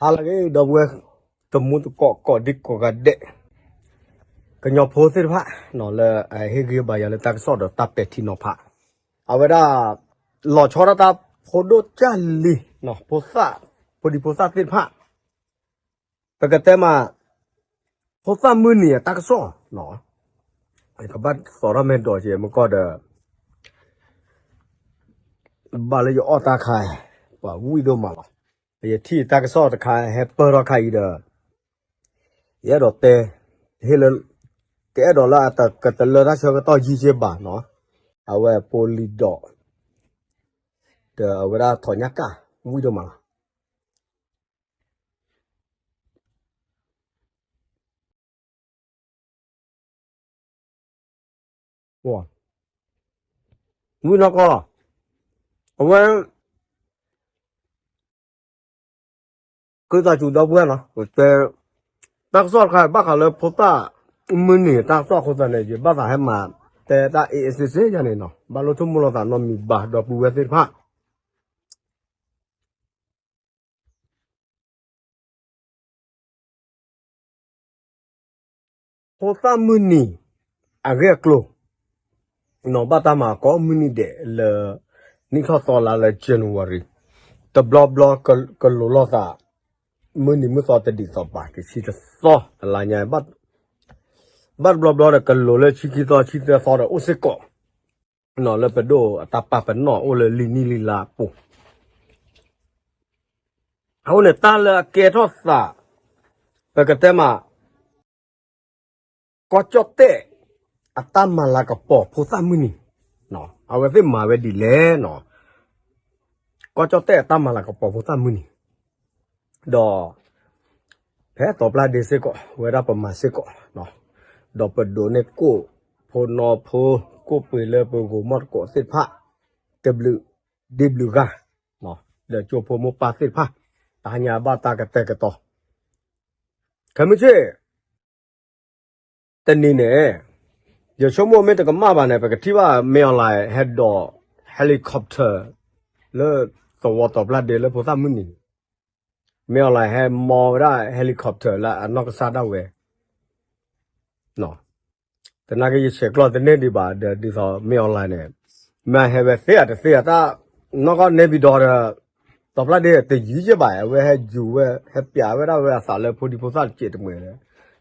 ဟါလၢအဂ့ၤ ဒီပုၢ်ဝဲၢ် တမူတကိး ကိးဒံကိးဂၤဒဲး ကညီဖိသ့ၣ်တဖၣ် လၢအဟ့ၣ်ဂံၢ်ဘါယၤလၢတၢ်ကစီၣ်ဒီးတၢ်ပဲာ်ထံနီၤဖး အဝဲဒၣ် လီၤဆီဒၣ်တၢ်ဖိဒိၣ်ကၢ်လံၤ ဖိသၣ် ဖိဒံဖိသၣ်သ့ၣ်တဖၣ် ပကတဲမး ဖိသၣ်မုၢ်နံၤအတၢ်ကစီၣ် ကဘၣ်သိးထီၣ်မဲာ်ဒိးက့ၤ မ့ၢ်ကီၢ်ဒီး ဘၣ်လၢယအီၣ်တၢ်ခါ ပှၤဝံၣ်ဒိၣ်မးလီၤ. ယထံၣ်တၢ်ကစီၣ်တခါ ဟဲပၢၢ်ထီၣ်ခါအံၤဒီး ယအဲၣ်ဒိးတဲ ဟ့ၣ်လၢ ကအဲၣ်ဒိးလၢအတကတလၢတၢ်ဆၢကတီၢ်ယံာ်က့ဘၣ်နီၤ အဝဲဖိလံၤဒီး ဒီးအဝဲဒၣ်ထီၣ်ညါကၣ် ဝံၣ်ဒိၣ်မးလီၤ. ဝံၣ်နီၢ်ကီၢ်လီၤ. အဝဲ ကုသးစူၤဒီပုၢ်ဝဲၢ်နီၤ ပတဲ တၢ်ကစီၣ်တခါ ဘၣ်ဃးလၢဖိသၣ်မုၢ်နံၤတၢ်ကစီၣ်အဃိသတးန့ၣ် ယဘၣ်သးဟဲမၤတဲတၢ် အ့အ့စ့စ့ယၤန့ၣ်နီၤ ဘၣ်လိၣ်ထူၣ်မူလီၤသးနီတမံၤဘၣ် ဒီပုၢ်ဝဲၢ်သ့ၣ်တဖၣ် ဖိသၣ်မုၢ်နံၤ အဂ့ၢ်အကျိၤ နီၢ်ဘၣ်တၢ်မၤကိးမုၢ်နံၤဒဲးလၢ နံၣ်ထီၣ်သီလါလၢ January တဘျီဘျီကလိၤလိာ်သး မုၢ်နံၤမုၢ်သီတဒ်သိးဘၣ် တဆံတသီ အလါညါ ဘၣ်တဘျီဘျီဒီးကလိၤလၢဆံခံသီ ဆံသၢသီဒီးအိၣ်စ့ၢ်ကီး လၢပဒိၣ်အတၢ်ပာ်ပနီၣ်အိၣ်လၢလံာ်နံၣ်လံာ်လါအပူၤ အဃိန့ၣ် တၢ်လၢအကဲထီၣ်သး ပကတဲမး ကီၢ်ကၠီၣ်တဲၣ် အတၢ်မၤလၤကပီၤဖိသၣ်မုၢ်နံၤ အဝဲသ့ၣ်မၤဝဲဒ်လဲၣ်နီၤ ကီၢ်ကၠီၣ်တဲၣ်အတၢ်မၤလၤကပီၤဖိသၣ်မုၢ်နံၤ ဒီး ဖဲတီၤပျၢ်ဒ့စ့ၢ်ကီး ဝဲဒၣ်ပမၤစ့ၢ်ကီး ဒီးပဒိးန့ၢ်ကိၣ်ဖိနီဖိ ကိၣ်ပှ့ၤလၢပဂိၤမီၢ်တကိးသ့ၣ်တဖၣ် တဘျုးဒ့ဘျုးဂၤ ဒီးကၠိဖိမိၢ်ပၢ်သ့ၣ်တဖၣ် တဟါညါဘၣ်တၢ်ကတဲာ်ကတီၤ ခဲမုၢ်ဆ့ၣ် တနံၤန့ၣ် ယဆိကမိၣ်မ့ၢ်တကမၣ်ဘၣ်န့ၣ် ပကထံၣ်ဘၣ် မင်းအောင်လှိုင် ဟဲဒိး helicopter လၢသဝီတီၤပျၢ်ဒ့လၢဖိသၣ်မုၢ်နံၤ မင်းအောင်လှိုင် ဟဲမီဝဲဒၣ် helicopter လၢအနီၢ်ကစၢ်ဒၣ်ဝဲ သနာ်က့ယဆဲးကျိးတန့ၢ်ဒံးဘၣ်ဒီး ဒ်သိး မင်းအောင်လှိုင် န့ၣ် မ့ၢ်ဟဲဝဲသ့ဧါတသ့ဧါ တၢ်နီၢ်ကီၢ်န့ၣ်ပံၤဒီး တီၤပျၢ်ဒ့တယံၤက့ဘၣ် အဝဲဟဲယူၤဝဲ ဟဲပျးဝဲဒၣ်ဝဲအသးလၢဖိဒံဖိသၣ်တစဲးတမှဲၤ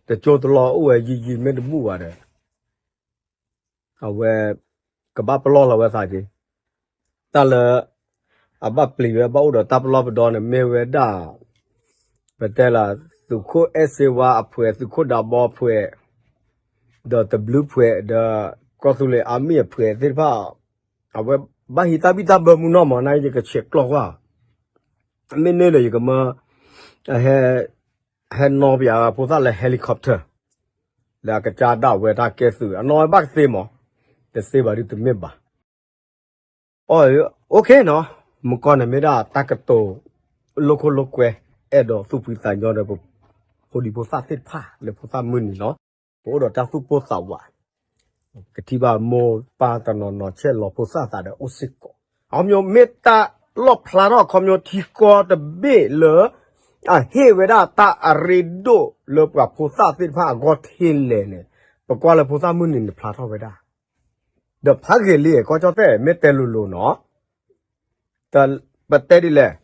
ဒီး တကၠိတလီၤအိၣ်ဝဲယံာ်ယံာ်မ့ၢ်တဘူၣ်ဘၣ်ဒီး အဝဲ ကဘၣ်ပလီၢ်လီၤဝဲသးက့ၤ တၢ်လၢ အဘၣ်ပျံၤဝဲဘၣ်အိၣ်ဒီးတၢ်ပလီၢ်ပဒီန့ၣ် မ့ၢ်ဝဲဒၣ် ပတဲလၢ သုးခိၣ်အဲၣ်စ့ဝါအဖှဲး သုးခိၣ်ဒးဘီအဖှဲး ဒီးတဘျုးဖှဲး ဒီးကီၢ်သူလ့ၤအါမံၤအဖှဲးသ့ၣ်တဖၣ် အဝဲဘၣ်ဟံးတၢ်ဘံၣ်တၢ်ဘၢမုၢ်နီၢ်မး နာ်က့ယကဆဲးကျိးကွၢ် မ့ၢ်န့ၢ်ဒီးယကမၢ ဟဲ ဟဲနီၢ်ပယၤဖိသၣ်လၢ helicopter လၢအကစၢ်ဒၣ်ဝဲတၢ်ကဲသုး အနီၢ်ဝဲဘၣ်ကသ့မး တသ့ဘၣ်ဒုတမ့ၢ်ဘၣ် အိၣ် OK နီၤ မုၢ်ကီၢ်န့ၣ်မ့ၢ်ဒၣ်တၢ်ကတိၤ လိာ်ခိၣ်လိာ်ကွဲ အဲၣ်ဒိးသူၣ်ဖှံသးညီဒီး ပဖိဒံဖိသၣ်သ့ၣ်တဖၣ်လၢဖိသၣ်မုၢ်နံၤလီၤ ပအိၣ်ဒီးတၢ်သူၣ်ပိၢ်သးဝး ကထံၣ်ဘၣ်မိၢ်ပၢ်တနီၤနီၤဆဲးလီၤဖိသၣ်သးဒီးအိၣ်စ့ၢ်ကီး အခီပညီမ့ၢ်တၢ်လီၣ်ဖျါထီၣ်အခီပညီထံကီတဘ့ၣ်လၢ အဟ့ၣ်ဝဲဒၣ်တၢ်အရ့ဒိၣ်လၢပှၤဖိသၣ်သ့ၣ်တဖၣ်အဂီၢ်ထဲလဲၣ်န့ၣ် ပကွၢ်လၢဖိသၣ်မုၢ်နံၤန့ၣ်ဖျါထီၣ်ဝဲဒၣ် ဒီးဖးဂ့ၤလံ ကီၢ်ကၠီၣ်တဲၣ်မ့ၢ်တဲလိၤလိၤနီၤ ပတဲဒ်လဲၣ်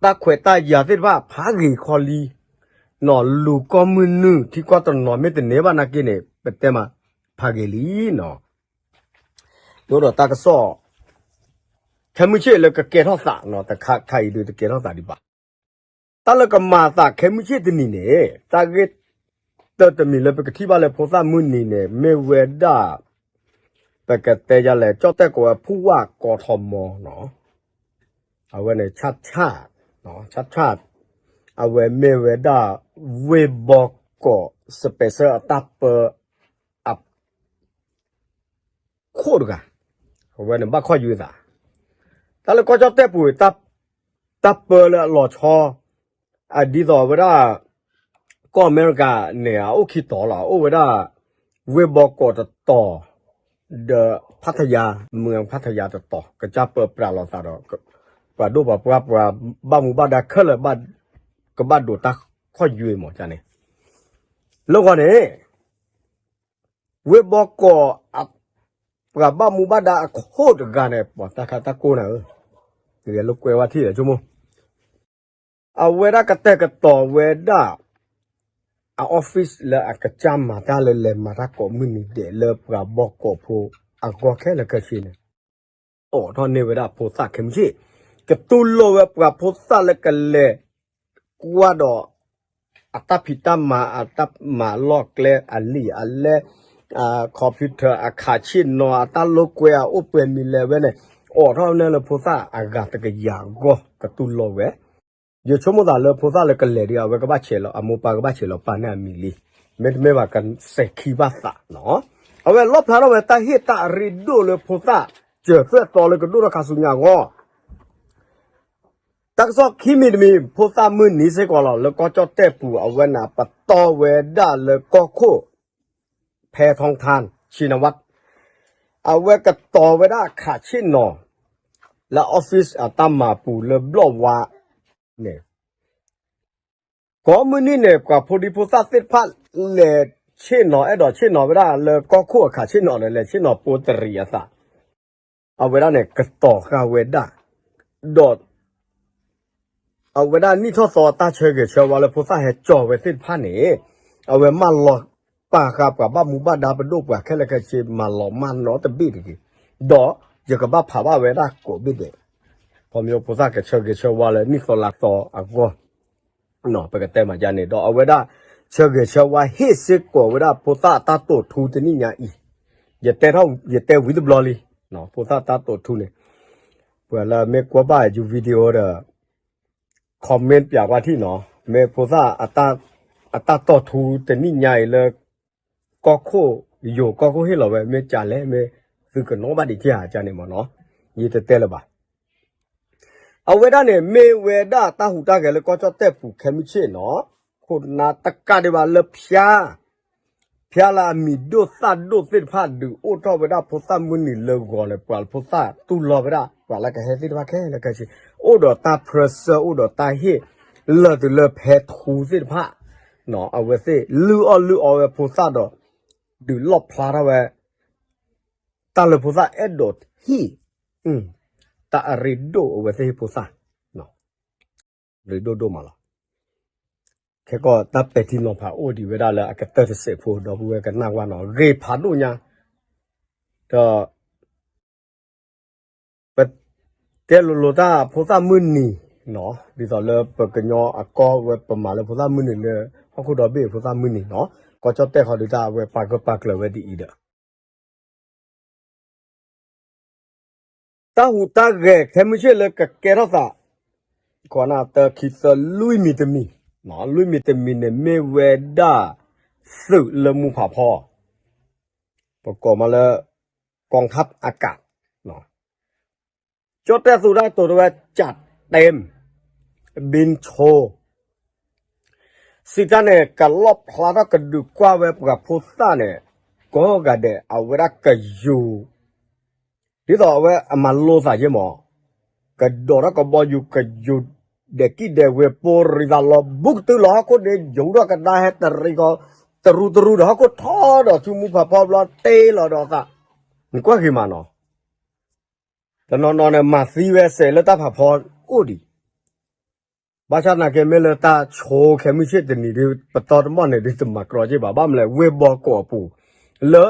တၢ်ခွဲးတၢ်ယာ်သ့ၣ်တဖၣ်ဖးဂ့ၤခီလံနီၤ လူၤကီၢ်မုၢ်နုာ်ထံကီၢ်တနီၤမ့ၢ်တန့ၢ်ဘၣ်နာ်က့န့ၣ် ပတဲမး ဖးဂ့ၤလံနီၤ ယအိၣ်ဒီးတၢ်ကစီၣ် ခဲမုၢ်ဆ့ၣ်လၢကကဲထီၣ်သးနီၤ တခါခါအံၤဒုးတကဲထီၣ်သးဒံးဘၣ် တၢ်လၢကမၤအသးခဲမုၢ်ဆ့ၣ်တနံၤန့ၣ် တၢ်ဂ့ၢ်တၢတမံၤလၢပကထံၣ်ဘၣ်လၢဖိသၣ်မုၢ်နံၤန့ၣ် မ့ၢ်ဝဲဒၣ် ပကတဲယၤလဲၣ် ကၠီၣ်တဲၣ်ကိးဝဲဖူဝၣ်ကီထီမီနီၤ အဝဲန့ၣ် ဆၣ်ဆၣ် ဆၣ်ဆၣ် အဝဲမ့ၢ်ဝဲဒၣ် ဝ့ၢ်ဘီကီး special အတၢ်ပၢ အ ခိၣ်တဂၤ အဝဲန့ၣ်ဘၣ်ခီၣ်ယုာ်သး တၢ်လၢကီၢ်ကၠီၣ်တဲၣ်ပူၤ တၢ်ပၢလၢအလီၤဆီ အဒ်သိးဝဲဒၣ် ကီၢ်အမဲရကၤန့ၣ် အအိၣ်ခံတီၤလီၤ အိၣ်ဝဲဒၣ် ဝ့ၢ်ဘီကီးတတီၤ ဒီးဖးထယါ မုၢ်ဖးထယါတတီၤ ကစၢ်ပၢပြးလိာ်သးဒီး ပှၤဒိၣ်ပှၤပှၢ်ပှၤဘၣ်မူဘၣ်ဒါခဲလၢာ်ဘၣ် ကဘၣ်ဒိးတၢ်ခီၣ်ယွဲမးန့ၣ်, လၢဂီၢ်န့ၣ် ဝ့ၢ်ဘီကီး ပှၤဘၣ်မူဘၣ်ဒါအခိၣ်တဂၤန့ၣ် ပှၤတၢ်ခါတၢ်ကိးနၤဧၢ, လိာ်ကွဲဝဲထံၣ်လၢဆိကမိၣ်, အဝဲဒၣ်ကတဲာ်ကတီၤဝဲဒၣ် အ office လၢအကစၢ်မၤတၢ်လၢလဲၤမၤတၢ်ကိးမုၢ်နံၤဒဲးလၢပှၤဘီကီးဖိအဂီၢ်ခဲလၢာ်ခဲဆ့န့ၣ် အိးထီၣ်န့ၢ်ဝဲဒၣ်ဖိသၣ်ခဲမုၢ်ဆ့ၣ်, ကတူၢ်လိာ်ဝဲပှၤဖိသၣ်လၢကလဲၤကွၢ်ဒီး အတၢ်ဖံးတၢ်မၤ အတၢ်မၤလီၢ်ကျဲ အလံာ်အလဲၢ် computer အခးဆ့ၣ်နီၤ အတၢ်လိာ်ကွဲအအိၣ်ပှဲၤမံၤလဲၣ်ဝဲန့ၣ်, အိးထီၣ်န့ၢ်လၢဖိသၣ်အဂၤတကယၤအဂီၢ် ကတူၢ်လိာ်ဝဲ ယဆိကမိၣ်သးလၢဖိသၣ်လၢကလဲၤဒီး အဝဲကဘၣ်ဆဲးလီၤ အမိၢ်ပၢ်ကဘၣ်ဆဲးလီၤပာ်န့ၢ်အမံၤလံ, မ့တမ့ၢ်ဘၣ်ကစဲးခံဘၣ်သးနီၤ, အဝဲလီၣ်ဖျါထီၣ်ဝဲတၢ်ဟ့ၣ်တၢ်အရ့ဒိၣ်လၢဖိသၣ် စၢၤသွဲၣ်သီလၢကဒိၣ်ထီၣ်ခါဆူညါအဂီၢ်, တၢ်ကစီၣ်ခံမံၤတမံၤ ဖိသၣ်မုၢ်နံၤစ့ၢ်ကီးလီၤ လၢကီၢ်ကၠီၣ်တဲၣ်ပူၤ အဝဲန့ၣ်ပတီၢ်ဝဲဒၣ်လၢကီၢ်ခိၣ် ဖဲထီထၣ် ဆံနဝး အဝဲကတီၤဝဲဒၣ်အခးဆ့ၣ်နီၤ လၢ office အတၢ်မၤပူၤလၢဘျီၣ်ဝါန့ၣ်, ကိးမုၢ်နံၤန့ၣ် ပှၤဖိဒံဖိသၣ်သ့ၣ်တဖၣ်လဲၤဆ့ၣ်နီၤ အဲၣ်ဒိးဆ့ၣ်နီၤဝဲဒၣ်လၢကီၢ်ခိၣ်အခးဆ့ၣ်နီၤန့ၣ် လဲၤဆ့ၣ်နီၤပိတရံးအသး, အဝဲဒၣ်န့ၣ် ကတီၤဃာ်ဝဲဒၣ်, ဒီး အဝဲဒၣ်နံၣ်ထီၣ်သီတၢ်ဆၢဂ့ၤဆၢဝါလၢဖိသၣ်ဟဲကၠီဝဲသ့ၣ်တဖၣ်န့ၣ်, အဝဲမၢလီၤပာ်ဃာ်ပှၤဘၣ်မူဘၣ်ဒါပဒိၣ်ပှၤခဲလၢာ်ခဲဆ့ မၤလီၤမၢ်နီတဘ့ၣ်တဂ့ၤ, ဒီးယကဘၣ်ဖးဘၣ်ဝဲဒၣ်ကိးဘ့ၣ်ဒဲး, ခီဖျိဖိသၣ်ကဆၢဂ့ၤဆၢဝါလၢနံၣ်သီလါသီအဂီၢ် ပကတဲမၤဒ်န့ၣ် ဒီးအဝဲဒၣ် ဆၢဂ့ၤဆၢဝါဟ့ၣ်စ့ၢ်ကီးဝဲဒၣ်ဖိသၣ်အတၢ်တိာ်ထူတနံၣ်ညါအံၤ, ယတဲထီၣ် ယတဲဝံၤတဘျီလံ, ဖိသၣ်တၢ်တိာ်ထူန့ၣ်, ပှၤလၢမ့ၢ်ကွၢ်ဘၣ်ယ video ဒီး comment ပၠးကွၢ်ထံၣ်နီၤ, မ့ၢ်ဖိသၣ် အတၢ်တိာ်ထူတနံၣ်ညါအံၤလၢ ကီၢ်ခိၣ်ယိၤ ကီၢ်ခိၣ်ဟ့ၣ်လီၤဝဲ မ့ၢ်ကလဲၣ် မ့ၢ်သုကနီၣ်ဘၣ်ဒံးက့ဧါန့ၣ်မ့ၢ်နီၤ, ယတတဲလၢၤဘၣ်. အဝဲဒၣ်န့ၣ် မ့ၢ်ဝဲဒၣ်တၢ်ဟူးတၢ်ဂဲၤလၢကီၢ်ကၠီၣ်တဲၣ်ပူၤခဲမုၢ်ဆ့ၣ်နီၤ, ခိၣ်နၢ်တကးဒံးဘၣ်လၢဖၠါ, ဖၠါလၢအမံၤဒိၣ်သၣ်ဒိၣ်သ့ၣ်တဖၣ် ဒုးအိၣ်ထီၣ်ဝဲဒၣ်ဖိသၣ်မုၢ်နံၤလၢဂီၤန့ၣ် ပှၤဖိသၣ်တူၢ်လိာ်ဝဲဒၣ် ပှၤလၢကဟဲသ့ၣ်တဖၣ်ခဲလၢာ်ခဲဆ့, အိၣ်ဒီးတၢ် pressure အိၣ်ဒီးတၢ်ဟ့ၣ် လၢာ်တုၤလၢဖဲထူသ့ၣ်တဖၣ်, အဝဲသ့ၣ်လုၢ်အီၣ်လုၢ်အီဝဲဖိသၣ်ဒီး ဒုးလီၣ်ဖျါထီၣ်ဝဲ တၢ်လၢဖိသၣ်အဲၣ်ဒိးဟ့ၣ်, တၢ်အရ့ဒိၣ်အဝဲသ့ၣ်ဟ့ၣ်ဖိသၣ်, ရ့ဒိၣ်ဒိၣ်မးလီၤ. ခဲကီၢ်တၢ်ပဲာ်ထံနီၤဖးအိၣ်ဒံးဝဲဒၣ်လၢအကတၢၢ်တစဲးဖိ ဒီပုၢ်ဝဲၢ်ကနၣ်ဝဲနီၤ ဂ့ၤဖးဒိၣ်ညါ, ဒီး ပတဲလိၤလိၤတၢ်ဖိသၣ်မုၢ်နံၤနီၤ ဒ်သိးလၢပကညီအကီၢ်ဝဲပမၤလၢဖိသၣ်မုၢ်နံၤလၢ ဟီၣ်ခိၣ်ဒီဘ့ၣ်ဖိသၣ်မုၢ်နံၤနီၤ ကီၢ်ကၠီၣ်တဲၣ်ဃီဒုးတၢ်အဝဲပာ်ဂၢၢ်ပာ်ကျၢၤဝဲဒ်အံၤဒီး တၢ်ဟူးတၢ်ဂဲၤခဲမုၢ်ဆ့ၣ်လၢကကဲထီၣ်သး ခိၣ်နၢ်တၢခံသၢလွံၢ်မံၤတမံၤ, လွံၢ်မံၤတမံၤန့ၣ်မ့ၢ်ဝဲဒၣ် သုးလၢမူဖးဖီ, ပကိးမးလၢ กองทัพอากาศ ကၠီၣ်တဲၣ်သူတၢ်တိာ်တဝဲ จัดเต็ม บินโชว์ စံးတၢ်န့ၣ် ကလီၣ်ဖျါထီၣ်ကဒုးကွၢ်ဝဲပှၤဖိသၣ်န့ၣ် ကိးဂၤဒဲး အဝဲဒၣ်ကယူၤ ဒ်သိးအဝဲအမၤလိသးယ့ၢ်မး, ကဒိးထီၣ်ကဘီယူၤ ကယူၤဒဲးကံၣ်ဒဲးဝ့ၤ ပိာ်ရံသးလီၤ ဘူးကတုၤလီၤဟီၣ်ခိၣ်ဒ့ ယူၤထီၣ်ကဒါဟဲတရံးကီး တရူးတရူးဒီး ဟီၣ်ခိၣ်ထီၣ်ဒီးဆူမူဖးဖီဘျီ တ့လီၤဒီးသး, နကွၢ်ဂ့ၤမးနီၤ တနီၤနီၤန့ၣ် မၤသံဝဲစဲးလၢတၢ်ဖးဖီအိၣ်ဒံး, ဘၣ်ဆၣ်သနာ်က့ မ့ၢ်လၢတၢ်ဆိခဲမုၢ်ဆ့ၣ်တနံၤဒ် ပတီၢ်တမီၢ်န့ၣ်ဒ် တမၤကြီက့ဘၣ် ဘၣ်မနုၤလဲၣ် ဝ့ၢ်ဘီကီးအပူၤ လၢ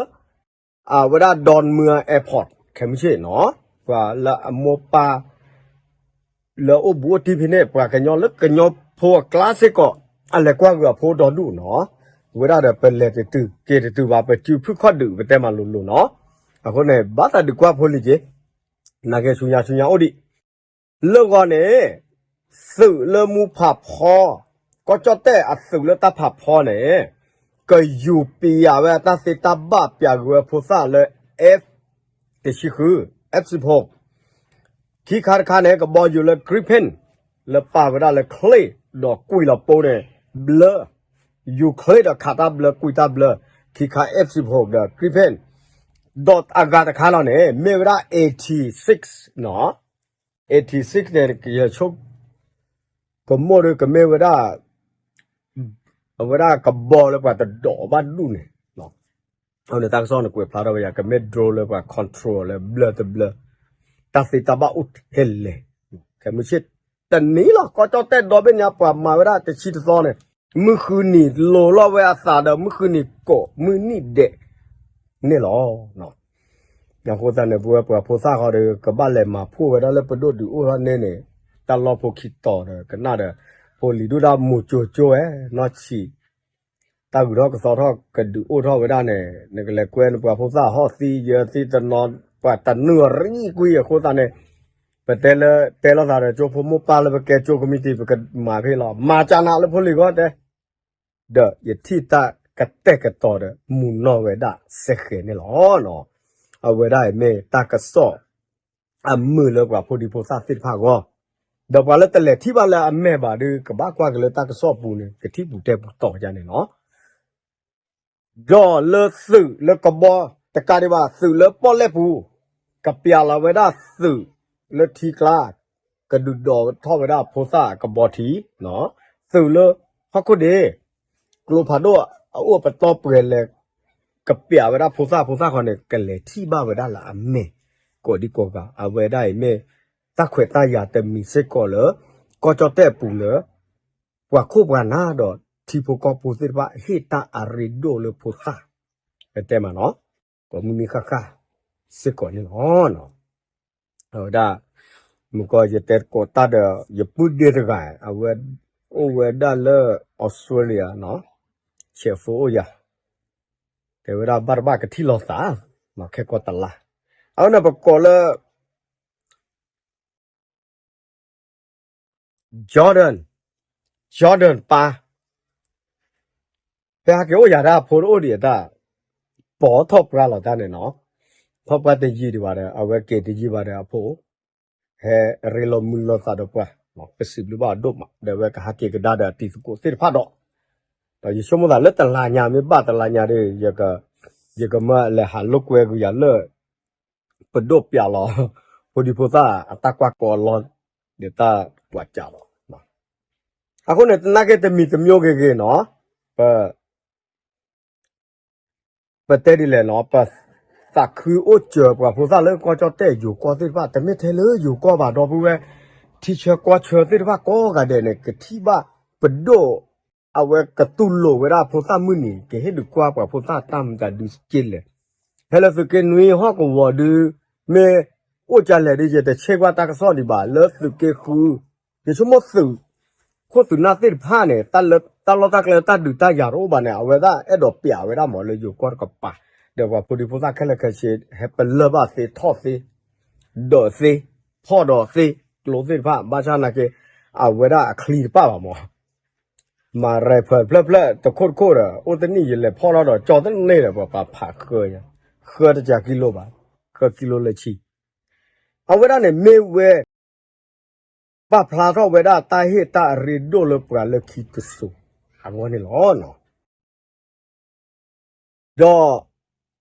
အဝဲဒၣ် ดอนเมือง Airport ခဲမုၢ်ဆ့ၣ်နီၤ, ပှၤလၢအမိၢ်ပၢ် လၢအိၣ်ဘူးအိၣ်တံၢ်ဖဲန့ၣ် ပှၤကညီလၢကညီဖိအကျါစ့ၢ်ကီး အလဲၤကွၢ်ဂုာ်အဖိဒီဒူၣ်နီၤ, ဝဲဒၣ်ဒီးပလဲၤတတုၤက့ၤတတုၤဘၣ် ပစုဖုၣ်ခီၣ်ဒုး ပတဲမၤလိၤလိၤနီၤ, အဃိန့ၣ် ဘၣ်သးဒုးကွၢ်ဖိလံၤက့ၤ, နာ်က့ဆူညါဆူညါအိၣ်ဒံး လၢဂီၢ်န့ၣ် သုးလၢမူဖးဖီ, ကီၢ်ကၠီၣ်တဲၣ်အသုးလၢတၢ်ဖးဖီန့ၣ် ကယူၤပျးဝဲအတၢ်သ့တၢ်ဘၣ် ပျးက့ၤဝဲဖိသၣ်လၢ F တဆံဃု, F စံဖိ, ခံခါတခါန့ၣ် ကဘီယူၤလၢ Gripen လၢပာ်ဝဲဒၣ်လၢချ့ၣ်ဒီးကွံာ်လီၤပိန့ၣ် ဘျၢ, ယူၤချ့ၣ်ဒီးခးတၢ်ဘျၢကွံာ်တၢ်ဘျၢ, ခံခါ F စံဖိဒီး Gripen ဒီးအဂၤတခါလီၤန့ၣ် မ့ၢ်ဝဲဒၣ် eighty six နီၤ, eighty six န့ၣ် ယဆိ ကမိၣ်ဒီးကမ့ၢ်ဝဲဒၣ် အဝဲဒၣ်ကဘီလၢပှၤတဒိးဘၣ်ဒူၣ်န့ၣ်, အဝဲန့ၣ်တၢ်ကစီၣ်န့ၣ်ကွဲးဖျါထီၣ်ဝဲယၤ ကမ့ၢ် drone လၢပှၤ control လၢဘျၢတဘျၢ, တၢ်သ့တၢ်ဘၣ်အိၣ်ထဲလဲၣ်, ခဲမုၢ်ဆ့ၣ်တနံၤလီၤ ကီၢ်ကၠီၣ်တဲၣ်ဒီဘ့ၣ်ညါပှၤမၤဝဲဒၣ်တဆံတသီန့ၣ်, မုၢ်ဃုနံၤလိၤလီၤဝဲအသးဒီး မုၢ်ဃုနံၤကိးမုၢ်နံၤဒဲးန့ၣ်လီၤ. အဃိသတးန့ၣ် ပဝဲပှၤဖိသၣ်ဃီဒီး ကဘၣ်လဲၤမၤဖှိၣ်ဝဲဒၣ်လၢပဒိၣ်ဒုးအိၣ်ထီၣ်န့ၣ်န့ၣ်, တၢ်လီၢ်ဖိခံတီၤဒီး ကနၣ်ဒီး ဖိလံၤဒိၣ်တၢ်မိၤကၠိကၠိဝဲ နီၢ်ဆံး တၢ်ဂုၤထီၣ်ကသီထီၣ်ကဒုးအိၣ်ထီၣ်ဝဲဒၣ်န့ၣ် နကလဲၤကွဲနပှၤဖိသၣ်ဟီၣ်သံယၢသံတနီၤ ပှၤတနုာ်ရံၣ်ကွံာ်အဃိသတးန့ၣ်, ပတဲလၢတဲလိာ်သးဒီးကၠိဖိမိၢ်ပၢ်လၢပကဲကၠိကမံးတံာ် ပကမၤဖဲလီၤ မၤကနးလၢဖိလံၤဂီၢ်တဲ ဒီးယထံၣ်တၢ်ကတဲာ်ကတီၤဒီး မုာ်နီၢ်ဝဲဒၣ်စဲဃဲၤန့ၣ်လီၤ. အဝဲဒၣ်အံၤမ့ၢ်တၢ်ကစီၣ် အမုာ်လၢပှၤဖိဒံဖိသၣ်သ့ၣ်တဖၣ်အဂီၢ်, ဒီးပှၤလၢတလဲၤထံၣ်ဘၣ်လၢအမဲာ်ဘၣ်ဒီး ကဘၣ်ကွၢ်က့ၤလၢတၢ်ကစီၣ်ပူၤန့ၣ် ကထံၣ်ပူၤတဲပူၤတီၤယါန့ၣ်လီၤ. ဒီးလၢသုးလၢကဘီတကးဒံးဘၣ် သုးလၢပီၣ်လဲၣ်ပူၤ ကပျးလီၤဝဲဒၣ်သုးလၢထံကျါ ကဒုးဒိးထီၣ်ဝဲဒၣ်ဖိသၣ်ကဘီထံ, သုးလၢဟီၣ်ခိၣ်ဒ့ ကျိဖးဒိၣ်အအိၣ်ပတီၢ်ပှဲၤလဲၣ် ကပျးဝဲဒၣ်ဖိသၣ်ဖိသၣ်ဃီန့ၣ် ကလဲၤထံၣ်ဘၣ်ဝဲဒၣ်လၢအမဲာ် ကိးဒံကိးဂၤ အဝဲဒၣ်အံၤမ့ၢ် တၢ်ခွဲးတၢ်ယာ်တမံၤစ့ၢ်ကီးလၢ ကီၢ်ကၠီၣ်တဲၣ်အပူၤလၢ ပှၤခိၣ်ပှၤနၢ်ဒီးထံဖိကီၢ်ဖိသ့ၣ်တဖၣ် ဟ့ၣ်တၢ်အရ့ဒိၣ်လၢဖိသၣ် ပတဲမးနီၤ ကိးမုၢ်နံၤဃၣ်ဃၣ်စ့ၢ်ကီးန့ၣ်လီၤ. အဝဲဒၣ် မုၢ်ကီၢ်ယတဲကိးတၢ်ဒီး ယပုၢ်ဒ့တဂၤ အဝဲအိၣ်ဝဲဒၣ်လၢ Australia နီၤ ဆဲးဖိအိၣ်ယၤ တဲဝဲဒၣ်ဘၣ်တဘၣ်ကထံၣ်လိာ်သး မၤခဲကီတလါ အဝဲန့ၣ်ပကိးလၢ Jordan, Jordan ပၢ် ဖဲဟဲက့ၤအိၣ်ယၤတၢ်အဖိတအိၣ်ဒံးအတၢ် ပိာ်ထီၣ်ပှၢ်လီၤတၢ်န့ၣ်နီၤ, ထီၣ်ပှၢ်တယံာ်ဒံးဘၣ်ဒီး အဝဲက့ၤတယံာ်ဘၣ်ဒီးအဖိ ဟဲရ့လိာ်မုာ်လိာ်သးဒီးပှၤ ပစံးဘျုးဘၣ်အဒိၣ်မး ဒီးအဝဲကဟဲက့ၤကဒါဒီးအတံၤသကိးသ့ၣ်တဖၣ်ဒီး ဒီးယဆိကမိၣ်သးလၢတလါညါမ့ၢ်ဘၣ်တလါညါဒီး ယကမၢလဲၤဟးလိာ်ကွဲကယၤလၢ ပဒိၣ်ပျးလီၤ ဖိဒံဖိသၣ်အတၢ်ကွၢ်ကီအလီၢ် ဒီးတၢ်ကွၢ်ကၠးလီၤ. အဃိန့ၣ် သနာ်က့တမံၤတမံၤဂ့ၤဂ့ၤနီၤ ပ ပတဲဒ်လဲၣ်နီၤ ပသးခုအိၣ်စၢၤပှၤဖိသၣ်လၢကီၢ်ကၠီၣ်တဲၣ်ယိၤကီၢ်သ့ၣ်တဖၣ် တမ့ၢ်ထဲလၢယိၤကီၢ်ဘၣ် ဒီပုၢ်ဝဲၢ် ထံဆၢကီၢ်ဆၢသ့ၣ်တဖၣ်ကိးဂၤဒဲးန့ၣ် ကထံၣ်ဘၣ်ပဒိၣ် အဝဲကတူၢ်လိာ်ဝဲဒၣ်ဖိသၣ်မုၢ်နံၤ ကဟ့ၣ်ဒုးကွၢ်ပှၤဖိသၣ်တၢ်မတၤဒုးစ့လဲၣ် ဖဲလၢသုးက့နွံဟီၣ်ကဝီၤဒုး မ့ၢ်အိၣ်ကလဲၣ်ဒုး ယတဆဲးကွၢ်တၢ်ကစီၣ်ဒံးဘၣ် လၢသုးက့ဃု ယဆိကမိၣ်သုး ခိၣ်သုးနၢ်သ့ၣ်တဖၣ်န့ၣ် တၢ်လၢတၢ်လီၢ်တၢ်ကျဲတၢ်ဒုးတၢ်ယၤတအိၣ်ဘၣ်န့ၣ် အဝဲဒၣ်အဲၣ်ဒိးပျးဝဲဒၣ်မးလၢယိၤကီၢ်တကပၤ ဒီးပှၤဖိဒံဖိသၣ်ခဲလၢာ်ခဲဆ့ ဟဲပလၢၢ်ဘၣ်သ့ထီၣ်သ့ ဒၢးသ့ ဖီၣ်ဒီးသ့ ကျိသ့ၣ်တဖၣ် ဘၣ်ဆၣ်နာ်က့ အဝဲဒၣ်အချံတပၣ်ဘၣ်မး မၤရဲၣ်ဖၢၣ်ဖျၢၣ်ဖျၢၣ်တခိၣ်တခိၣ်ဒီး အိၣ်တနံၣ်ယလဲၤဖီၣ်ထီၣ်ဒီး ကၠီတန့ၢ်ဒီး ပှၤပာ်ဖးဃၢညါ ဃၢတကးကံလိဘၣ် ဃၢကံလိလၢဆံ အဝဲဒၣ်န့ၣ်မ့ၢ်ဝဲ ပာ်ဖျါထီၣ်ဝဲဒၣ်တၢ်ဟ့ၣ်တၢ်အရ့ဒိၣ်လၢပှၤလၢခံတစိၤအဂီၢ်န့ၣ်လီၤ. ဒီး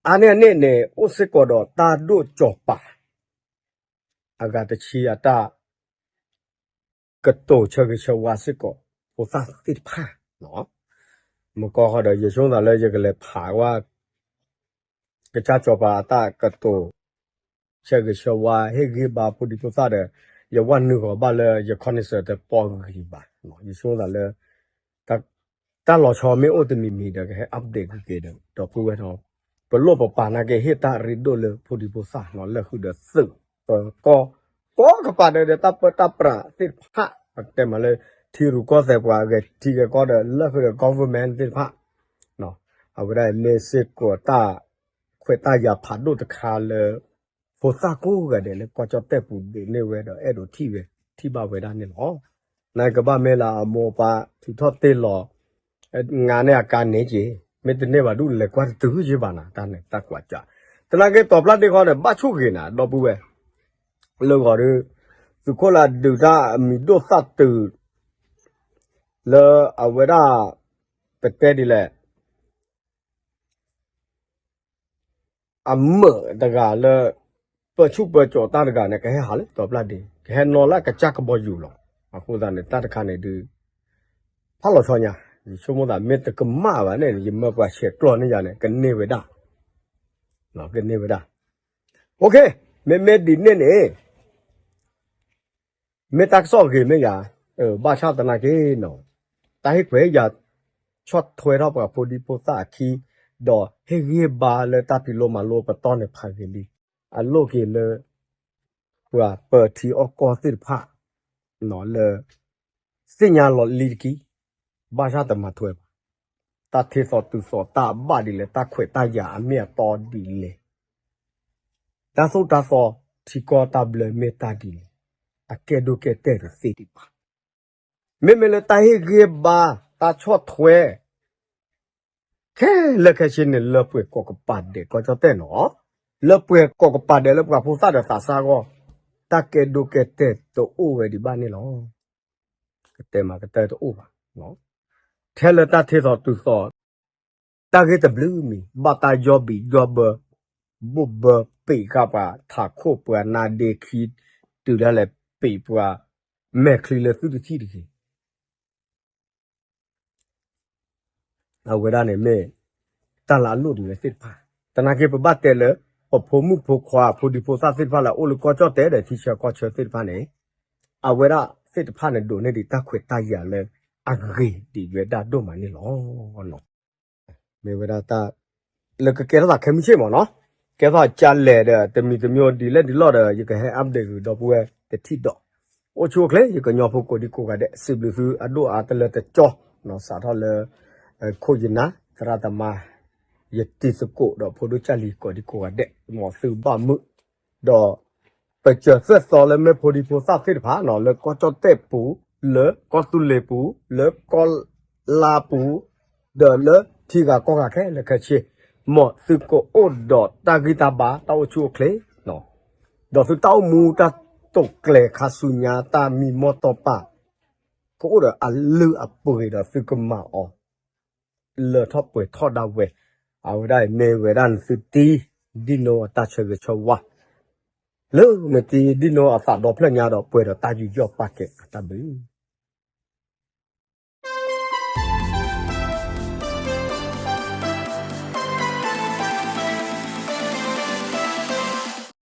အါန့ၢ်အန့ၣ်န့ၣ် အိၣ်စ့ၢ်ကီးဒီးတၢ်ဒိၣ်ကၠီၤပၤ အဂၤတဆံအတၢ် ကတိၤဆၢဂ့ၤဆၢဝါစ့ၢ်ကီး ဖိသၣ်သ့ၣ်တဖၣ် မုၢ်ကီၢ်ဃီဒီး ယဆိကမိၣ်သးလၢယကလဲၤဖးဝဲ ကစၢ်ကၠီၤပၤအတၢ်ကတိၤ ဆၢဂ့ၤဆၢဝါ ဟ့ၣ်ဂံၢ်ဘါဖိဒံဖိသၣ်ဒီး ယဝဲနုာ်ဂီၤဘၣ်လၢယ connection တပီဂံၢ်ဘၣ် ယဆိကမိၣ်သးလၢ တၢ်လီၤဆီမ့ၢ်အိၣ်တမံၤမံၤဒီး ကဟဲ update ဂ့ၤက့ၤဒီး ဒီပုၢ်ဝဲၢ်နီၤ ပလိၣ်ပပာ်နာ်က့ ဟ့ၣ်တၢ်ရ့ဒိၣ်လၢဖိဒံဖိသၣ်နီၤ လၢဃုာ်ဒီးသုး ပကီၢ် ကိးကပၤဒီး ဒီးတၢ်ပၢတၢ်ပြးသ့ၣ်တဖၣ် ပတဲမးလၢ ထံရူၢ်ကီၢ်သဲးပှၤအဂဲၤထံဂဲၤကီၢ်ဒီး လၢဃုာ်ဒီး government သ့ၣ်တဖၣ် အဝဲဒၣ်အံၤမ့ၢ်စ့ၢ်ကီးတၢ်ခွဲးတၢ်ယာ်ဖးဒိၣ်တခါလၢ ဖိသၣ်ကိးဂၤဒဲးလၢကီၢ်ကၠီၣ်တဲၣ်ပူၤဒုးန့ၢ်ဝဲဒီး အဲၣ်ဒိးထံၣ်ဝဲ ထံၣ်ဘၣ်ဝဲဒၣ်န့ၣ်လီၤ. နကဘၣ်မ့ၢ်လၢအမိၢ်အပၢ် ထုးထီၣ်တ့ၢ်လီၤ ငါန့ၣ်အကါန့ၣ်က့ၤ မ့ၢ်တန့ၢ်ဘၣ်ဒုးလဲၤကွၢ်တတုၤက့ၤဘၣ်နၤ တၢ်န့ၣ်တၢ်ကွၢ်ကၠး သနာ်က့တီၤပျၢ်ဒ့ခီဒီး ဘၣ်ဆိၣ်ဂ့ၤနၤ ဒီပုၢ်ဝဲၢ် လၢဂီၤဒီး သုးခိၣ်လၢဒုးတၢ်အမံၤဒိၣ်သၣ်တုၤ လၢအဝဲဒၣ် ပတဲဒ်လဲၣ် အမုာ်တဂၤလၢ ပၢဆူၣ်ပၢစိးတၢ်တဂၤန့ၣ် ကဟဲဟးလၢတီၤပျၢ်ဒ့ ကဟဲနီၤလၢကစၢ်ကဘီယူၤလီၤ. အဃိသတးန့ၣ် တၢ်တခါန့ၣ်ဒုး ဖးလီၤဆီညါ, ယဆိကမိၣ်သး မ့ၢ်တကမၣ်ဘၣ်န့ၣ် ယမၢပှၤဆဲးကျိးန့ၢ်ယၤန့ၣ် ကန့ၢ်ဝဲဒၣ်, ကန့ၢ်ဝဲဒၣ်. မ့မ့ၢ်ဒ်န့ၣ်န့ၣ် မ့ၢ်တၢ်ကစီၣ်ဂ့ၤမ့ၢ်ယၤ, ဘၣ်ဆၣ်သနာ်က့နီၤ, တၢ်ဟ့ၣ်ခွဲးယာ် ဆီၣ်ထွဲထီၣ်ပှၤဖိဒံဖိသၣ်အခံ, ဒီးဟ့ၣ်ဂံၢ်ဘါလၢတၢ်ဖံးလိမၤလိပတီၢ်န့ၣ်ဖးဂ့ၤလံ, အလိၣ်က့ၤလၢ ပှၤပၢၤထံအီၣ်ကီၢ်သ့ၣ်တဖၣ် လၢ သ့ၣ်ညါလီၤလံတက့ၢ်, ဘၣ်ဆၣ်တမၤထွဲဘၣ်. တၢ်ထ့သိးတုၤသိးတၢ်ဘၣ်ဒ်လဲၣ်, တၢ်ခွဲးတၢ်ယာ်အမ့ၢ်အတီဒ်လဲၣ်, တၢ်သိၣ်တၢ်သီထံကီၢ်တၢ်ဘျၢမ့ၢ်တၢ်ဒ်လဲၣ်, အကဲဒိၣ်ကဲတဲာ်တသ့ဒံးဘၣ်. မ့မ့ၢ်လၢတၢ်ဟ့ၣ်ဂံၢ်ဘါ တၢ်ဆီၣ်ထွဲ ခဲလၢာ်ခဲဆ့န့ၣ် လၢပှဲၤကိးကပၤဒဲးကီၢ်ကၠီၣ်တဲၣ်နီၤ, လၢပှဲၤကိးကပၤဒဲးလၢပှၤဖိသၣ်ဒီးသးစၢ်အဂီၢ်, တၢ်ကဲဒိၣ်ကဲတဲာ်တအိၣ်ဝဲဒံးဘၣ်န့ၣ်လီၤ. ကတဲမၤကတၢၢ်တအိၣ်ဘၣ်. ထဲလၢတၢ်ထ့သိးတုၤသိး တၢ်ဂ့ၢ်တဘျုးမံၤ ဘၣ်တၢ်ယီၢ်ဘံၣ်ယီၢ်ဘၢ ဘိၣ်ဘၢပံာ်ဃာ်ပှၤထးခိၣ်ပှၤနါဒ့ခံ တုၤဒၣ်လဲာ်ပံာ်ပှၤ မဲာ်ချံလၢသုတထံၣ်တဂ့ၤ အဝဲဒၣ်န့ၣ်မ့ၢ် တၢ်လၢအလိၣ်ဒံးဝဲသ့ၣ်တဖၣ်, သနာ်က့ပဘၣ်တဲလၢ ပဖိမုၣ်ဖိခွါ ဖိဒံဖိသၣ်သ့ၣ်တဖၣ်လၢအအိၣ်လၢကီၢ်ကၠီၣ်တဲၣ်ဒီးထံဆၢကီၢ်ဆၢသ့ၣ်တဖၣ်န့ၣ်, အဝဲဒၣ်သ့ၣ်တဖၣ်န့ၣ်ဒိးန့ၢ်ဒံးတၢ်ခွဲးတၢ်ယာ်လၢအဂ့ၤဒံးဝဲဒၣ်ဒိၣ်မးန့ၣ်လီၤ. မ့ၢ်ဝဲဒၣ်တၢ် လၢကကဲထီၣ်သးခဲမုၢ်ဆ့ၣ်မ့ၢ်နီၤ, ကဲထီၣ်ကလဲာ်ဒီး တမံၤတမံၤဒ်လဲၣ်ဒ်လဲၣ်ဒီး ယကဟဲ update ဂုာ်ဒီပုၢ်ဝဲၢ်တထံၣ်ဒီး အိၣ်ဆူၣ်အိၣ်ချ့ ယကညီဖိကိးဒံကိးဂၤဒဲး စံးဘျုးသုအဒိၣ်အါတလၢတကၠီ, စးထီၣ်လၢ ခိၣ်ယနါ သရၣ်သမါ ယတံၤသကိးဒီးဖိဒိၣ်ကၢ်လံၤကိးဒံကိးဂၤဒဲး မ်သုဘၣ်မုာ် ဒီး ပစၢၤသွဲၣ်သီလၢမ့ၢ်ဖိဒံဖိသၣ်သ့ၣ်တဖၣ်နီၤ လၢကီၢ်ကၠီၣ်တဲၣ်ပူၤ, လၢကီၢ်သူလ့ၤပူၤ, လၢကီၢ်လါပူၤ, ဒီးလၢထံဂၤကီၢ်ဂၤခဲလၢာ်ခဲဆ့, မ်သုကအိၣ်ဒီးတၢ်ဂံၢ်တၢ်ဘါတၢ်အိၣ်ဆူၣ်အိၣ်ချ့, ဒီးသုတၢ်အိၣ်မူတၢ်တိာ်ကျဲၤခါဆူညါတၢ်မံမီၢ်တီၢ်ပာ် ကအိၣ်ဒီးအလုၢ်အပှ့ၤဒီးသုကမၤအီၤ လၢထီၣ်ပှဲၤထီၣ်ဒၣ်ဝဲ, အဝဲဒၣ်အံၤမ့ၢ်ဝဲဒၣ်နသုတံဒံၣ်နိအတၢ်ဆၢဂ့ၤဆၢဝါ, လၢနတံဒံၣ်နိအသးဒီဖျၢၣ်ညါဒီးပှဲၤဒီးတၢ်ယူးယီၣ်ပာ်ကဲအတၢ်ဘျုး